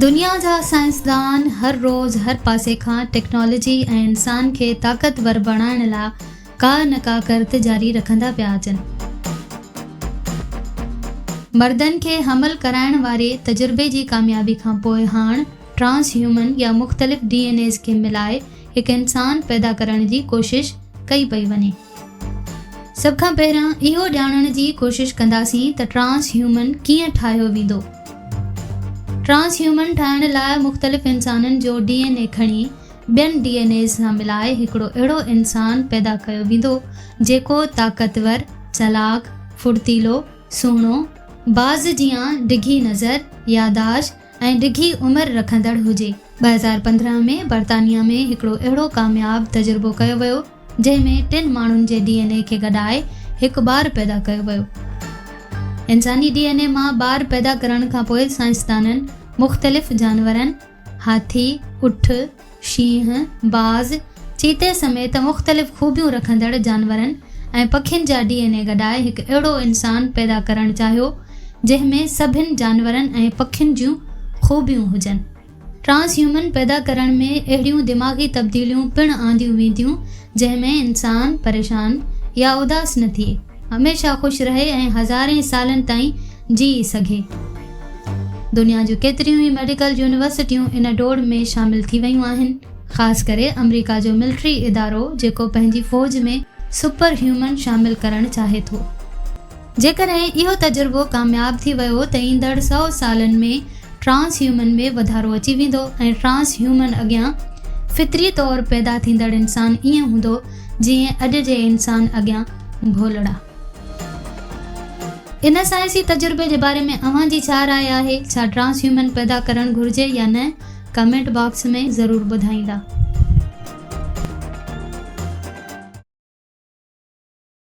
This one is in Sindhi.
دنيا جا سائنسدان هر روز هر پاسي کان ٽيڪنالاجي ۽ انسان کي طاقتور بڻائڻ لا ڪا نه ڪا ڪرت جاري رکندا پيا اچن. مردن کي حمل ڪرائڻ واري تجربي جي ڪاميابي کان پوء هاڻ ٽرانس هيومن يا مختلف ڊي اين ايز کي ملائي هڪ انسان پيدا ڪرڻ جي ڪوشش ڪئي پئي وڃي. سڀ کان پهريان اهو ڄاڻڻ جي ڪوشش ڪنداسين ته ٽرانس هيومن ڪيئن ٺاهيو ويندو. ٽرانس هيومن ٺاهڻ لاء مختلف انسانن جو ڊي اين اي کڻي ٻين ڊي اين ايز سان ملائي هڪڙو اهڙو انسان پيدا ڪيو ويندو جيڪو طاقتور، چالاڪ، ڦڙتيلو، سهڻو، باز جيان ڊگهي نظر، ياداشت ۽ ڊگهي عمر رکندڙ هجي. 2015 ۾ برطانيا ۾ هڪڙو اهڙو ڪامياب تجربو ڪيو ويو جنهن ۾ ٽن ماڻهن جي ڊي اين اي کي گڏائي هڪ ٻار پيدا ڪيو ويو. انساني ڊي اين اي مان ٻار پيدا ڪرڻ کانپوء سائنسدانن مختلف جانورن، هاٿي، اٺ، شينهن، باز، چيتي سميت مختلف خوبيون رکندڙ جانورن ۽ پکين جا ڊي اين اي گڏائي هڪ اهڙو انسان پيدا ڪرڻ چاهيو، جنهن ۾ سڀن جانورن ۽ پکين جون خوبيون هجن. ٽرانس هيومن پيدا ڪرڻ ۾ اهڙيون دماغي تبديليون پڻ آنديون وينديون، جنهن ۾ انسان پريشان يا اداس نه ٿئي، هميشه خوش رهي ۽ هزارين سالن تائين جيئي سگهي. دنيا جون ڪيتريون ئي ميڊيڪل يونيورسٽيون ان ڊوڙ ۾ شامل ٿي ويون آهن. خاص ڪري آمريڪا جو ملٽري ادارو جيڪو پنهنجي فوج ۾ سپر هيومن شامل ڪرڻ چاهي ٿو. جيڪڏهن اهو تجربو ڪامياب ٿي ويو ته ايندڙ سئو سالن ۾ ٽرانس هيومن ۾ وڌارو اچي ويندو ۽ ٽرانس هيومن اڳيان فطري طور پيدا ٿيندڙ انسان ائين هوندو جيئن اڄ جي انسان اڳيان ڀولڙا. ان سائنسي تجربي جي باري ۾ اوهان جي ڇا راء آهي؟ ڇا ٽرانس هيومن پيدا ڪرڻ گهرجي يا نه؟ ڪمينٽ باڪس ۾ ضرور ٻڌائيندا.